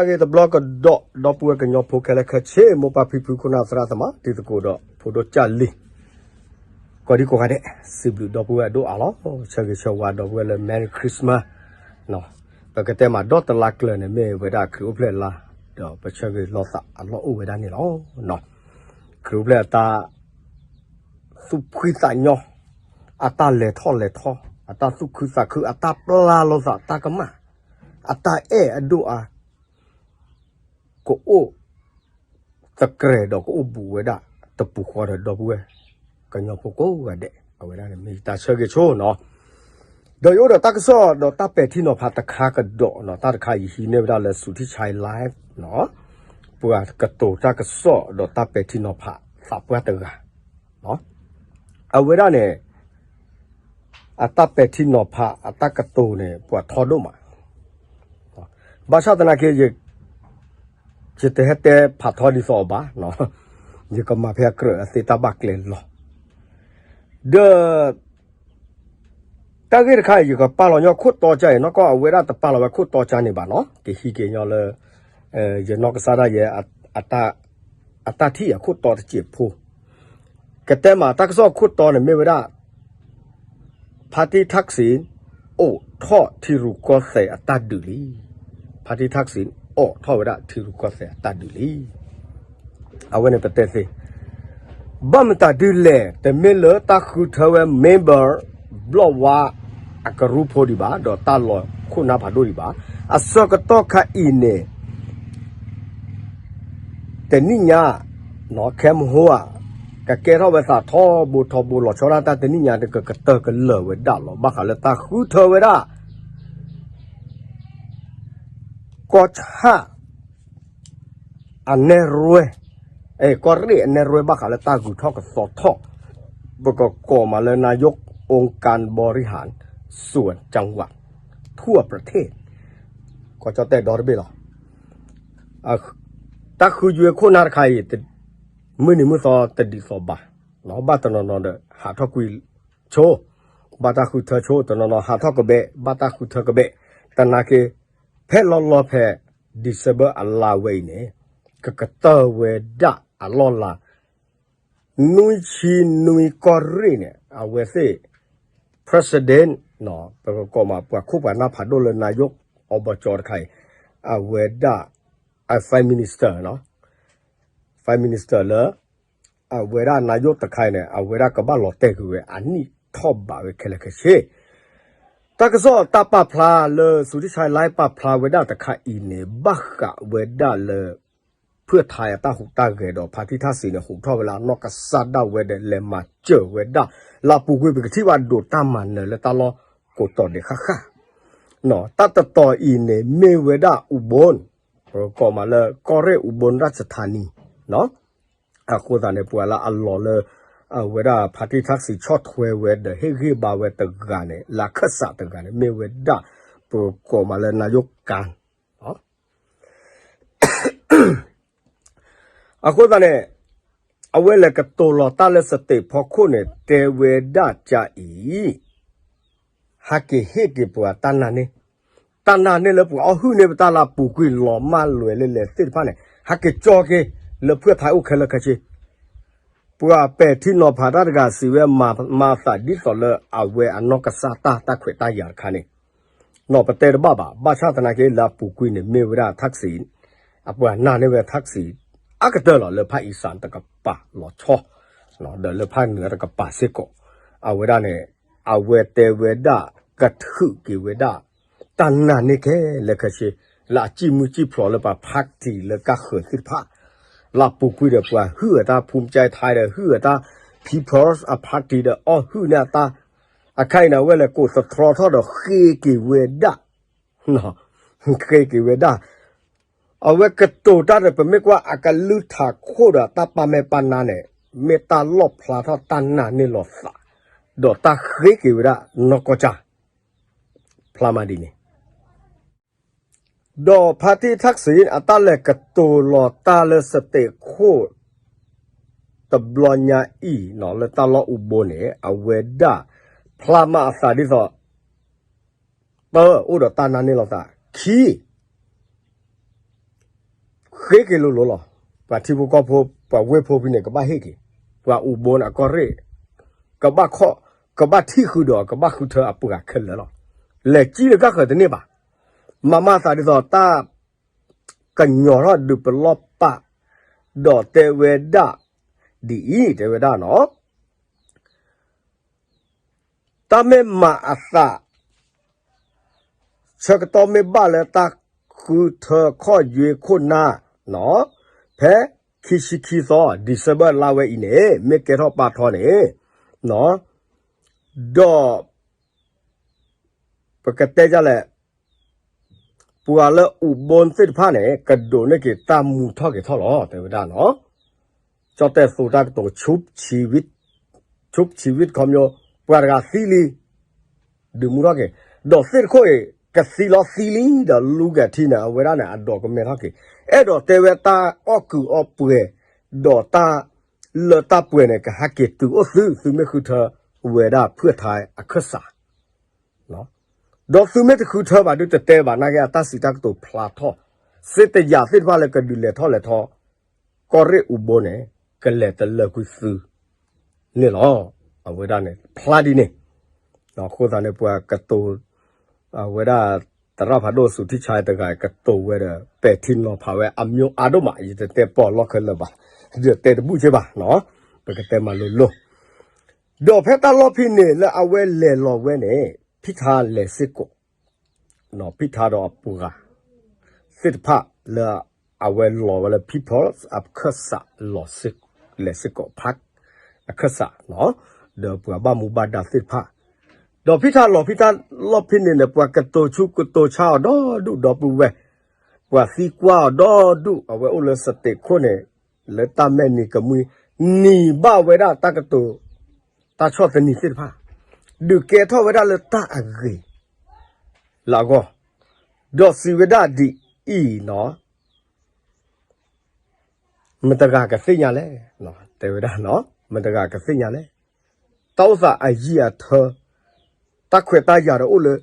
အဂ့ၤတဘျီကဒီး ဒီပုၢ်ဝဲၢ်ကညီဖိခဲလၢာ်ခဲဆ့ မိၢ်ပၢ်ဖံဖု ခိၣ်နၢ်သရၣ်သမါ တံၤသကိးဒီးဖိဒိၣ်ကၢ်လံၤ ကိးဒံကိးဂၤဒဲး စံးဘျုးဒီပုၢ်ဝဲၢ်အဒိၣ်အါလီၤ. ဆၢဂ့ၤဆၢဝါဒီပုၢ်ဝဲၢ်လၢ Merry Christmas ပကတဲမးဒီတလါကျၢၤန့ၣ် မ့ၢ်ဝဲဒၣ်ခရံာ်အိၣ်ဖျဲၣ်လါ ဒီးပဆၢဂ့ၤလီၤသးအလီၢ်အိၣ်ဝဲဒၣ်န့ၣ်လီၤ. ခရံာ်အိၣ်ဖျဲၣ်အတၢ် သူၣ်ဖှံသးညီ, အတၢ်လဲၤထီၣ်လဲၤထီ, အတၢ်သူၣ်ခုသးခု, အတၢ်ပျၢ်လိာ်သးတၢ်ကမၣ်, အတၢ်အဲၣ်အဒိၣ်အါ, ကအိၣ်သကြဲးဒီးကအိၣ်ဘူးဝဲဒၣ် တပူၤဃီဒီးဒီပုၢ်ဝဲၢ် ကညီဖိကိးဂၤဒဲး အဝဲဒၣ်န့ၣ်မ့ၢ်တၢ်ဆၢဂ့ၤဆိနီၤ. ဒီးယအိၣ်ဒီးတၢ်ကစီၣ်ဒီးတၢ်ပဲာ်ထံနီၤဖးတခါကဒီးနီၤ, တၢ်တခါယဟံးန့ၢ်ဝဲဒၣ်လၢ Suthichai Live နီၤ, ပှၤကတိၤတၢ်ကစီၣ်ဒီးတၢ်ပဲာ်ထံနီၤဖး သးပှၢ်တဂၤ အဝဲဒၣ်န့ၣ် အတၢ်ပဲာ်ထံနီၤဖး အတၢ်ကတိၤန့ၣ် ပှၤထီဒိၣ်မး, ဘၣ်ဆၣ်သနာ်က့ ယတဟဲတဲဖးထီဒ်သိးအီၤဘၣ်, ယကမၤဖဲအကြၢးအသ့တၢ်ဘၣ်ကျဲလီၤ. ဒီး တၢ်ဂ့ၢ်တခါအံၤ ယကပာ်လီၤညီခိၣ်တီကါအံၤ နီၢ်ကီၢ်အဝဲဒၣ်တပာ်လီၤဝဲခိၣ်တီကါန့ၣ်ဘၣ်နီၤ, ကဟံးက့ၤညီလၢ ယနီၢ်ကစၢ်ဒၣ်ယဲ အတၢ်ထံၣ်အခိၣ်တီတစဲးဖိ, ကတဲမးတၢ်ကစီၣ်ခိၣ်တီန့ၣ်မ့ၢ်ဝဲဒၣ် ဖါတံၢ်ထၣ်စံး အိးထီၣ်ထံရူၢ်ကီၢ်သဲးအတၢ်ဒုးလံ. ဖါတံၢ်ထၣ်စံး အိးထီၣ်ဝဲဒၣ်ထံရူၢ်ကီၢ်သဲးအတၢ်ဒုးလံ. အဝဲန့ၣ်ပတဲသ့ ဘၣ်မတၤဒုလဲၣ်, တမ့ၢ်လၢတၢ်ဃုထၢဝဲ member ဘျီၣ်ဝါအကရူၢ်ဖိဒံးဘၣ်, ဒီးတၢ်လီၤခိၣ်နၢ်ဖးဒိၣ်ဒံးဘၣ်. အဆၢကတီၢ်ခါအံၤန့ၣ် တနံၣ်ညါ ခဲမဟိဧါ, ကကဲထီၣ်ဝဲသးထီဘိထီဘိ လီၤဆီဒၣ်တၢ်တနံၣ်ညါ ကကတၢၢ်ကလၢာ်ဝဲဒၣ်လီၤ. ဘၣ်ဃးလၢတၢ်ဃုထၢဝဲဒၣ် ကီၢ်ဆၣ် အနဲၣ်ရွဲၣ်, ကီၢ်ရ့ၣ်အနဲၣ်ရွဲၣ် ဘၣ်ဃးလၢတၢ်ဂုၤထီၣ်ကသီထီၣ်, ပကကိးမးလၢ นายกองค์การบริหารส่วนจังหวัดทั่วประเทศ ကီၢ်ကၠီၣ်တဲၣ်ဒီတဘ့ၣ်လီၤ. တၢ်ဃုယွဲခိၣ်နၢ်တခါအံၤ မုၢ်နံၤမုၢ်သီတဒ်သိးဘၣ်, ဘၣ်တနီၤနီၤဒီး ဟးထီၣ်ကွံာ်ဆိ, ဘၣ်တၢ်ဃုထၢဆိ, တနီၤနီၤဟးထီၣ်ကဘဲး ဘၣ်တၢ်ဃုထၢကဘဲး, သနာ်က့ ဖဲလီၤလီၤဖဲ December အလါဝဲအံၤန့ၣ် ကကတၢၢ်ဝဲဒၣ်အလီၢ်လၤ နွံဆံနွံကီၢ်ရ့ၣ်န့ၣ် အဝဲသ့ၣ် president ပကကိးမး ပှၤခိၣ်ပှၤနၢ်ဖးဒိၣ်လၢ นายกอบจ တခါအံၤ အဝဲဒၣ် prime minister, prime minister လၢ အဝဲဒၣ် นายก တခါအံၤန့ၣ် အဝဲဒၣ်ကဘၣ်လီၤတဲာ်ကွံာ်ဝဲ အနံၣ်ထီၣ်ဘးဝဲခဲလၢာ်ခဲဆ့ တၢ်ကစီၣ်တၢ်ပာ်ဖျါလၢ Suthichai Live ပာ်ဖျါဝဲဒၣ်တခါအံၤန့ၣ် ဘၣ်ဃးဝဲဒၣ်လၢ ဖၢၣ်ထါအတၢ်ဟူးတၢ်ဂဲၤဒီး ဖါတံၢ်ထၣ်စံးန့ၣ် ဟူးထီၣ်ဝဲလၢအနီၢ်ကစၢ်ဒၣ်ဝဲဒီး လဲၤမၤစၢၤဝဲဒၣ် လၢအပူၤကွံာ် ပကထံၣ်ဘၣ်ဒိးတၢ်မၤနၢၤလၢတၢ်လီၢ်ကိးတီၤဒဲးဃၣ်ဃၣ် တၢ်တတီၤအံၤန့ၣ် မ့ၢ်ဝဲဒၣ် อุบล ပကိးမးလၢ ကီၢ်ရ့ၣ် อุบลราชธานี အဃိသတးန့ၣ် ပှၤလၢအလီၤလၢ အဝဲဒၣ်ဖါတံၢ်ထၣ်စံးဆီၣ်ထွဲဝဲဒီး ဟ့ၣ်ဂံၢ်ဘါဝဲတဂၤန့ၣ် လၢအခၢၣ်စးတဂၤန့ၣ် မ့ၢ်ဝဲဒၣ် ပကိးမးလၢ นายกองค์การ အဃိသတးန့ၣ် အဝဲလဲၤကတိၤလီၤတၢ်လၢ state ဖီခိၣ်န့ၣ် တဲဝဲဒၣ်ကါအံၤ ဟဲက့ၤဟ့ၣ်က့ၤပှၤတၢ်နာ်န့ၢ်, တၢ်နာ်န့ၢ်လၢပှၤအီၣ်ဟုၣ်န့ၢ်ပတၢ်လၢအပူၤကွံာ်လီၤမၢ်လွဲၤလဲၣ်လဲၣ်သ့ၣ်တဖၣ်န့ၣ် ဟဲက့ၤကၠီက့ၤလၢဖၢၣ်ထါအိၣ်ခဲလၢာ်ခဲဆ့ ပှၤပဲာ်ထံနီၤဖးတၢ်တဂၤစံးဝဲ မၤအသးဒ်သိးလၢအဝဲအနီၢ်ကစၢ်တၢ်တၢ်ခွဲးတၢ်ယာ်တခါန့ၣ် နီၢ်ပတဲတဘၣ်ဘၣ် ဘၣ်ဆၣ်သနာ်က့လၢအပူၤကွံာ်န့ၣ် မ့ၢ်ဝဲဒၣ်ထၣ်စံး အပှၤနာ်န့ၢ်ဝဲထၣ်စံး အကတၢၢ်လီၤ လၢဖၣ်အံၣ်စၣ်တကပၤလီၤဆီ ဒီးလၢဖၣ်နုာ်တကပၤစ့ၢ်ကီး အဝဲဒၣ်န့ၣ် အဝဲတဲဝဲဒၣ် ကထုးက့ၤဝဲဒၣ် တၢ်နာ်န့ၢ်ခဲလၢာ်ခဲဆ့ လၢအစံၣ်မုၢ်စံၣ်ဖျိးလၢပှၤ party လၢကါဃၢၤသ့ၣ်တဖၣ် လၢအပူၤကွံာ်ဒီးပှၤဟုၣ်အတၢ် ภูมิใจไทย ဒီးဟုၣ်အတၢ် People's Party ဒီးအီၣ်ဟုၣ်န့ၢ်အတၢ် အခါအံၤန့ၣ် အဝဲလဲၤကိးသတြီထီၣ်ဒီးဃ့က့ၤဝဲဒၣ် ဃ့က့ၤဝဲဒၣ် အဝဲကတိၤတၢ်ဒီး ပမ့ၢ်ကွၢ်အကလုၢ်ထးခိၣ်ဒီးတၢ်ပာ်မဲာ်ပာ်နါန့ၣ် မ့ၢ်တၢ်လီၣ်ဖျါထီၣ်တၢ်နာ်န့ၢ်လီၤသး ဒီးတၢ်ဃ့က့ၤဝဲဒၣ်နီၢ်ကီၢ်ကၢ် ဖျါမးဒ်န့ၣ် ဒီးဖါတံၢ်ထၣ်စံး အတၢ်လဲၤကတိၤလီၤတၢ်လၢ state ခိၣ် တဘျီညါအံၤ လၢတၢ်လီၢ်အူဘိန့ၣ် အဝဲဒၣ် ဖျါမးအသးဒ်သိး တၢ အိၣ်ဒီးတၢ်နာ်န့ၢ်လီၤသး ခံ က့ၤက့ၤလိၤလိၤလီၤ. ပှၤထံဖိကီၢ်ဖိ ပှၤဝ့ၢ်ဖိဖဲန့ၣ် ကဘၣ်ဟ့ၣ်က့ၤ ပှၤအိၣ်ဘိန့ၣ်အကီၢ်ရ့ၣ် ကဘၣ်ခီၣ် ကဘၣ်ထံၣ်ဃုာ်ဒီး ကဘၣ်ဃုထၢအပှၤခဲလၢာ်လီၤ. လဲၤကံလၢကၢ်ဃၢၤတန့ၢ်ဘၣ်. မၤမၤသးဒ်သိးတၢ် ကညီၤထီၣ်ဒုးပလီၢ်ပာ် ဒီးတဲဝဲဒၣ် ဒ်အံၤ တဲဝဲဒၣ်နီၤ တၢ်မ့ၢ်မၤအသး ဆၢကတီၢ်မ့ၢ်ဘၣ်လၢတၢ်ဃုထၢခီၣ်ယွ့ခိၣ်နၢ်နီၤ ဖဲခံဆံခံသီ December လါဝဲအံၤန့ၣ် မ့ၢ်ကဲထီၣ်ပာ်ထီန့ၣ် ဒီး ပကတဲဒ်လဲၣ် ပှၤလၢအိၣ်ဘိသ့ၣ်တဖၣ်န့ၣ် ကဒိးန့ၢ်က့ၤတၢ်မူထီၣ်က့ၤထီၣ်လီၤ တဲဝဲဒၣ်နီၤ. ကၠီၣ်တဲၣ်သိတၢ်ကတိၤ ဆူၣ်ဆံဝံၣ် ခီပညီ ပှၤတဂၤသံလံ ဒုးမူထီၣ်က့ၤ ဒီးသ့ၣ်တခိၣ်အံၤ ကသံလီၤသံလံ ဒီးလူကထံန့ၣ် အဝဲဒၣ်န့ၣ် အဒိးကမဲထီၣ်က့ၤ အဲၣ်ဒိးတဲဝဲတၢ်အီၣ်ကုာ်အီပှဲၤ ဒီးတၢ်လၢတၢ်ပှဲၤန့ၣ် ကဟဲက့ၤတုၤအိၣ်သု သုမ့ၢ်ဃုထၢဝဲဒၣ်ဖုၣ်ထါအခၢၣ်စး ဒီးသုမ့ၢ်တဃုထၢဘၣ်ဒုးတတဲဘၣ် နာ်က့အတၢ်စံးတၢ်ကတိၤဖျါထီၣ် စ့တယၤသ့ၣ်တဖၣ်လၢကဒုးလဲၤထီၣ်လဲၤထီ ကီၢ်ရ့ၣ်အိၣ်ဘိန့ၣ် ကလဲၤတလၢကွံာ်သု န့ၣ်လီၤ. အဝဲဒၣ်န့ၣ် ဖျါဒ်န့ၣ် အဃိသတးန့ၣ် ပှၤကတိၤ အဝဲဒၣ် သရၣ်ဖးဒိၣ်စူၤထံဆါတဂၤ ကတိၤဝဲဒီး ပဲာ်ထံနီၤဖးဝဲ အမျိုးအါဒိၣ်မး ယတတဲပီၣ်လီၢ်ခဲလၢာ်ဘၣ် ယတဲတဘူၣ်က့ဘၣ် ပကတဲမၤလိလိၤ ဒီးဖဲတၢ်လီၢ်ဖဲန့ၣ် လၢအဝဲလဲၤလီၤဝဲန့ၣ် ဖံထါလဲၤစ့ၢ်ကီး ဖံထါဒီးအပှၤသ့ၣ်တဖၣ်လၢအဝဲလီၤဝဲလၢ People's အခၢၣ်စး လဲၤစ့ၢ်ကီး ဖး အခၢၣ်စး ဒီးပှၤဘၣ်မူဘၣ်ဒါသ့ၣ်တဖၣ် ဒီးဖံထါလီၤဖံထါလီၢ်ဖဲန့ၣ်န့ၣ် ပှၤကတိၤဆူးကတိၤဆါအီၤဒီဒူၣ်ဒီပုၢ်ဝဲၢ် ပှၤသံကွၢ်အီၤဒီဒူၣ် အဝဲအိၣ်လၢစတ့းခိၣ်န့ၣ် လၢတၢ်မဲာ်နံၤကမှံ နံၤဘၣ်ဝဲဒၣ်တၢ်ကတိၤ တၢ်ဆီၣ်သနံးသ့ၣ်တဖၣ် ဒုးကဲထီၣ်ဝဲဒၣ်လၢတၢ်အဂ့ၤ လၢအဂီၢ် ဒီးစံးဝဲဒၣ်ဒ်အံၤနီၤ မတဂၤကသ့ၣ်ညါလဲၣ် တဲဝဲဒၣ်နီၤ မတဂၤကသ့ၣ်ညါလဲၣ် တၢ်အိၣ်သးအယံာ်အထၢ တၢ်ခွဲးတၢ်ယာ်ဒီးအိၣ်လၢ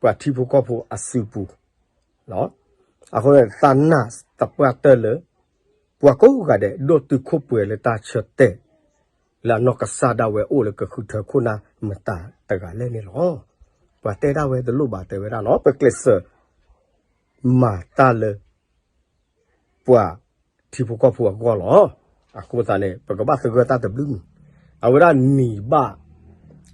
ပှၤထံဖိကီၢ်ဖိအစုပူၤ အဃိန့ၣ် သးနၢ်သပှၢ်တၢၢ်လၢ ပှၤကိးဂၤဒဲး ဒိၣ်တုာ်ခိၣ်ပှဲၤလၢတၢ်ဆၢတဲာ် လၢအနီၢ်ကစၢ်ဒၣ်ဝဲအိၣ်လၢကဃုထၢခိၣ်နၢ်မတၤတဂၤလဲၣ်န့ၣ်လီၤ. ပှၤတဲဒၣ်ဝဲတလိၣ်ဘၣ်တဲဝဲဒၣ်နီၤ ပကျဲးစၢး မၤတၢ်လၢ ပှၤထံဖိကီၢ်ဖိအဂီၢ်လီၤ. အဃိသတးန့ၣ် ပကဘၣ်သဂၢၢ်တၢ်တဘျုးမံၤ အဝဲဒၣ်နံၤဘၣ်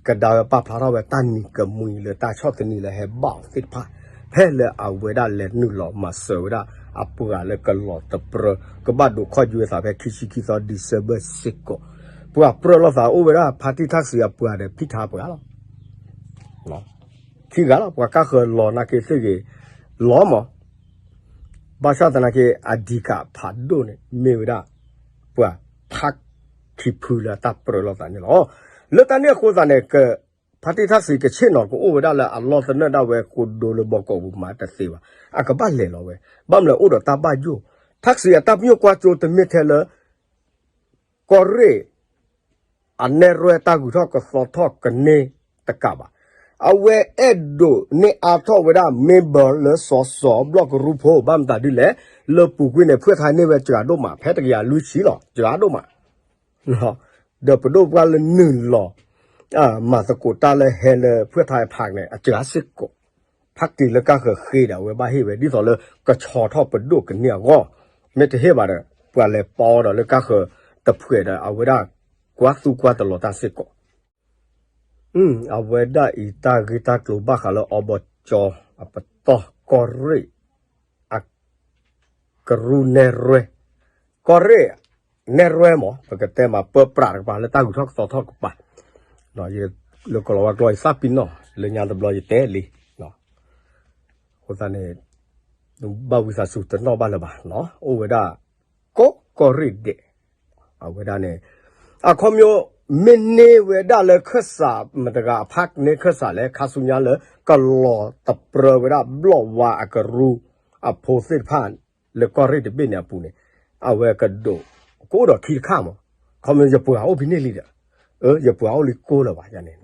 ကဒါဝဲပာ်ဖျါထီၣ်ဝဲတၢ်နံၤကမှံလၢတၢ်ဆီၣ်သနံးလၢဟဲဘၣ်အီၤသ့ၣ်တဖၣ် ဖဲလၢအဝဲဒၣ်လဲၤနုာ်လီၤမၤစၢၤဝဲဒၣ် အပှၤလၢကလီၤတပြၢ ကဘၣ်ဒိးခီၣ်ယွဲသးဖဲခံဆံခံသီ December စ့ၢ်ကီး ပှၤပြၢလိာ်သးအိၣ်ဝဲဒၣ် ဖါတံၢ်ထၣ်စံးအပှၤဒီးဖံထါပှၤလီၤ. ခံဂၤလီၤ ပှၤကါဃၢၤလီၤနာ်က့သ့ၣ်ဂ့ၤ လီၤမး ဘၣ်ဆၣ်သနာ်က့ အဓိကဖးဒိၣ်န့ၣ် မ့ၢ်ဝဲဒၣ် ပှၤထါခံဖုလၢတၢ်ပြၢလိာ်သးန့ၣ်လီၤ. လၢတၢ်န့ၣ်အဃိသတးန့ၣ် က ဖါတံၢ်ထၣ်စံးကဆ့ၣ်နီၤကအိၣ်ဝဲဒၣ်လၢအလီၢ်သနၢၣ်ဒၣ်ဝဲဃိဒိလၢဘီကီးပူၤမၤတသ့ဘၣ် အကဘၣ်လဲၤလီၤဝဲ ဘၣ်မနုၤအိၣ်ဒီးတၢ်ဘၣ်ယိၣ် ထၣ်စံးအတၢ်ပညိၣ်ကွၢ်စိတမ့ၢ်ထဲလၢ ကီၢ်ရ့ၣ် အနဲၣ်ရွဲၣ်တၢ်ဂုၤထီၣ်ကသီထီၣ်ကန့ၢ်တကးဘၣ်. အဝဲအဲၣ်ဒိးန့ၢ်အါထီၣ်ဝဲဒၣ် member လၢစီၤစီၤဘျီၣ်ကရူၢ်ဖိ ဘၣ်မတၤဒ်လဲၣ် လၢပူၤကွံာ်န့ၣ် ဖုၣ်ထါန့ၢ်ဝဲစှၤဒိၣ်မး ဖဲတကယၤလွံၢ်ဆံလီၤ စှၤဒိၣ်မး ဒီးပဒိၣ်ပှၢ်လၢနုာ်လီၤ မၤသကိးတၢ်လၢဟဲလၢဖုၣ်ထါဖးန့ၣ် အစှၤစ့ၢ်ကီး ဖးတံၢ်လၢကါဃၢၤဃ့ဒီး အဝဲဘၣ်ဟ့ၣ်ဝဲ ဒ်သိးလၢကဆီထီၣ်ပဒိၣ်ကန့ၢ်အဂီၢ်, မ့ၢ်တဟ့ၣ်ဘၣ်ဒီး ပှၤလဲၤပီဒီးလၢကါဃၢၤတဖှဲးဒီး အဝဲဒၣ်ကွၢ်သူကွၢ်တလီၤတၢ်စ့ၢ်ကီး. အဝဲဒၣ်အံၤတၢ်ဂ့ၢ်တၢ်ကျိၤဘၣ်ဃးလၢအီဘီကၠီအပတီၢ်ကီၢ်ရ့ၣ် အကရူၢ်နဲၣ်ရွဲၣ်, ကီၢ်ရ့ၣ်နဲၣ်ရွဲၣ်မး ပကတဲမးပၢပြးတကပၤလၢတၢ်ဂုၤထီၣ်ကသီထီၣ်ကပၤ, လၢကီၢ်လီၤဝါကျိာ်အံၤသးပ့ၤနီၣ် လၢညါတဘျီယတဲလံ, အဃိသတးန့ၣ် ဘၣ်ဝံသးစူၤတနီၣ်ဘၣ်လၢၤဘၣ်, အိၣ်ဝဲဒၣ် ကီၢ်ကီၢ်ရ့ၣ်ဒဲး, အဝဲဒၣ်န့ၣ် အခီပညီ မ့ၢ်န့ၢ်ဝဲဒၣ်လၢခၢၣ်စး မတၤတဂၤအဖးန့ၢ်ခၢၣ်စးလဲၣ် ခါဆူညါလၢကလီၤတပြၢဝဲဒၣ်ဘျီၣ်ဝါအကရူၢ်အဖိသ့ၣ်တဖၣ် လၢကီၢ်ရ့ၣ်တဘ့ၣ်န့ၣ်အပူၤန့ၣ် အဝဲကဒိး ကအိၣ်ဒီးခံတခါမး, ခီပညီယပှၤအိၣ်ဖဲန့ၣ်လံဒီး ယပှၤအိၣ်လံကိၢ်လၢၤဘၣ်န့ၣ်,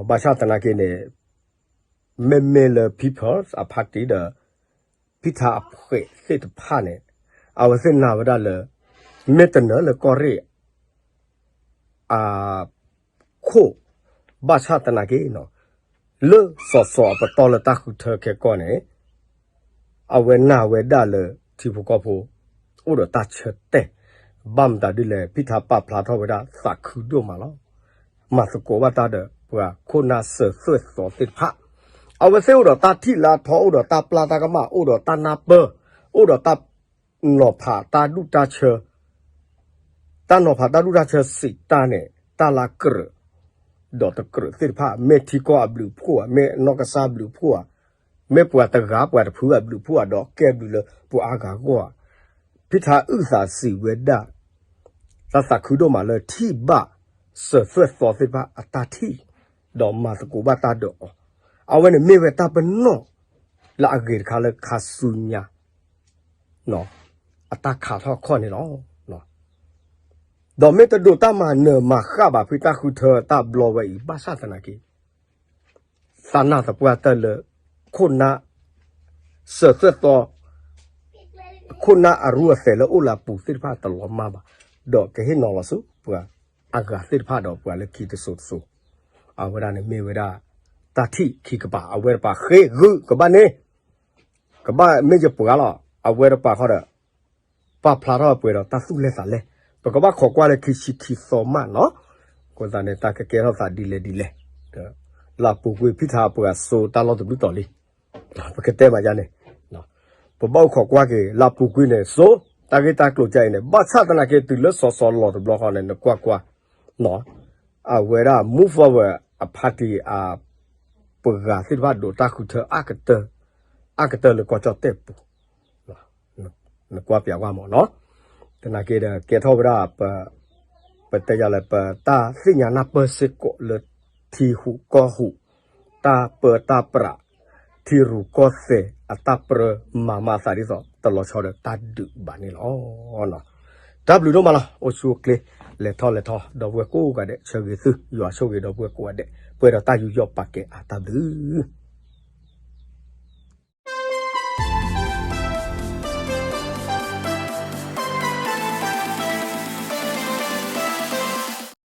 ဘၣ်ဆၣ်သနာ်က့န့ၣ် မ့မ့ၢ်လၢ People's အ party ဒီး ဖံထါအဖှဲးသ့ၣ်တဖၣ်န့ၣ် အဝဲသ့ၣ်နာ်ဝဲဒၣ်လၢ မ့ၢ်တနၢၤလၢကီၢ်ရ့ၣ် အခိၣ် ဘၣ်ဆၣ်သနာ်က့ လၢစီၤစီၤအပတီၢ်လၢတၢ်ဃုထၢခဲကီၢ်န့ၣ် အဝဲနာ်ဝဲဒၣ်လၢထံဖိကီၢ်ဖိ အိၣ်ဒီးတၢ်ဆၢတဲာ်, ဘၣ်မတၤဒ်လဲၣ် ဖံထါပာ်ဖျါထီၣ်ဝဲဒၣ် သးခုဒိၣ်မးလီၤ. မၤသကိးဘၣ်တၢ်ဒီးပှၤခိၣ်နၢ်စၢၤသွဲၣ်သီသ့ၣ်တဖၣ်, အဝဲသ့ၣ်အိၣ်ဒီးတၢ်ထံၣ်လါထီ, အိၣ်ဒီးတၢ်ပျၢ်တၢ်ကမၣ်, အိၣ်ဒီးတၢ်နၢ်ပၢၢ်, အိၣ်ဒီးတၢ် နီၤဖးတၢ်ဒူၣ်တၢ်ဆၢ, တၢ်နီၤဖးတၢ်ဒူၣ်တၢ်ဆၢစံးတၢ်န့ၣ် တၢ်လၢကြၢး ဒီးတကြၢးသ့ၣ်တဖၣ်, မ့ၢ်ထံကီၢ်အဘျုးအဖှိၣ်ဧါ, မ့ၢ်နီၢ်ကစၢ်ဘျုးအဖှိၣ်ဧါ, မ့ၢ်ပှၤတဂၤပှၤတဖုအဘျုးအဖှိၣ်ဧါ, ဒီးကဲဘျုးလၢပှၤအါဂၤအဂီၢ်ဧါ. ဖံထါအုၣ်သးစံးဝဲဒၣ် တၢ်သးခုဒိၣ်မးလၢထံၣ်ဘၣ် စၢၤသွဲၣ်သီသ့ၣ်တဖၣ်အတၢ်ထံၣ်, ဒီးမၤသကိးဘၣ်တၢ်ဒီးအီၤ, အဝဲန့ၣ်မ့ၢ်ဝဲတၢ်ပနီၣ် လၢအဂ့ၤတခါလၢခါဆူညါ အတၢ်ခးထီၣ်ခီၣ်န့ၣ်လီၤ. ဒီးမ့ၢ်တဒိးတၢ်မၤနၢၤမၤဃၣ်ဘၣ်ဖုတၢ်ဃုထၢတၢ်ဘျီဝဲအံၤ ဘၣ်ဆၣ်သနာ်က့ သးနၢ်သပှၢ်တၢၢ်လၢ ခိၣ်နၢ် စၢၤသွဲၣ်သီ ခိၣ်နၢ်အရူအသဲးလၢအိၣ်လၢအပူၤသ့ၣ်တဖၣ်တလီၤမၢ်ဘၣ်, ဒီးကဟ့ၣ်နီၤလီၤဆူပှၤအါဂၤသ့ၣ်တဖၣ်ဒီးပှၤလၢခံတစိၤတစိၤ, အဝဲဒၣ်န့ၣ်မ့ၢ်ဝဲဒၣ် တၢ်ထံၣ်ခံကပၤ အဝဲတပၤဃ့ဂုာ်ကဘၣ်န့ၣ် ကဘၣ်မ့ၢ်ယပှၤလီၤ, အဝဲတပၤဃီဒီး ပာ်ဖျါထီၣ်ပှဲၤဒီးတၢ်သူၣ်လဲၢ်သးလဲၢ်, ပကဘၣ်ခိးကွၢ်လၢခံဆံခံသီမးနီၤ, အဃိသတးန့ၣ် တၢ်ကကဲထီၣ်သးဒ်လဲၣ်ဒ်လဲၣ်, လၢအပူၤကွံာ်ဖံထါပှၤစိတၢ်လီၢ်တဘျုးတီၤလံ, ပကတဲမးယါန့ၣ်, ပဘၣ်အိၣ်ခိးကွၢ်က့ၤ လၢအပူၤကွံာ်န့ၣ် စိ တၢ်ဂ့ၢ်တၢ်ကျိၤကအံၤန့ၣ် ဘၣ်ဆၣ်သနာ်က့တုၤလၢစီၤစီၤလီၤတဘျီဃီန့ၣ် နကွၢ်ကွၢ် အဝဲဒၣ် move forward အ party အ ပှၤဂၤသ့ၣ်တဖၣ်ဒိးတၢ်ဃုထၢ အါကတၢၢ်လၢကီၢ်ကၠီၣ်တဲၣ်ပူၤ, နကွၢ်ပၠးကွၢ်မးနီၤ, သနာ်က့ဒီး ကဲထီၣ်ဝဲဒၣ် ပတဲယၤလၢ ပတၢ်သ့ၣ်ညါနၢ်ပၢၢ်စ့ၢ်ကီးလၢ ထံဟူးကီၢ်ဟူး တၢ်ပၢတၢ်ပြး ထံရူၢ်ကီၢ်သဲးအတၢ်ပြၢမၤမၤအသးဒ်သိး တလီၤဆီဒီးတၢ်ဒုးဘၣ်န့ၣ်လီၤ. တၢ်ဘျုးဒိၣ်မးလီၤ. အိၣ်ဆူၣ်အိၣ်ချ့ လဲၤထီၣ်လဲၤထီ ဒီပုၢ်ဝဲၢ်ကိးဂၤဒဲး ဆၢဂ့ၤသု ယွၤဆိၣ်ဂ့ၤဒီပုၢ်ဝဲၢ်ကိးဂၤဒဲး ပှဲၤဒီးတၢ်ယူးယီၣ်ပာ်ကဲအါ တၢ်ဘျုး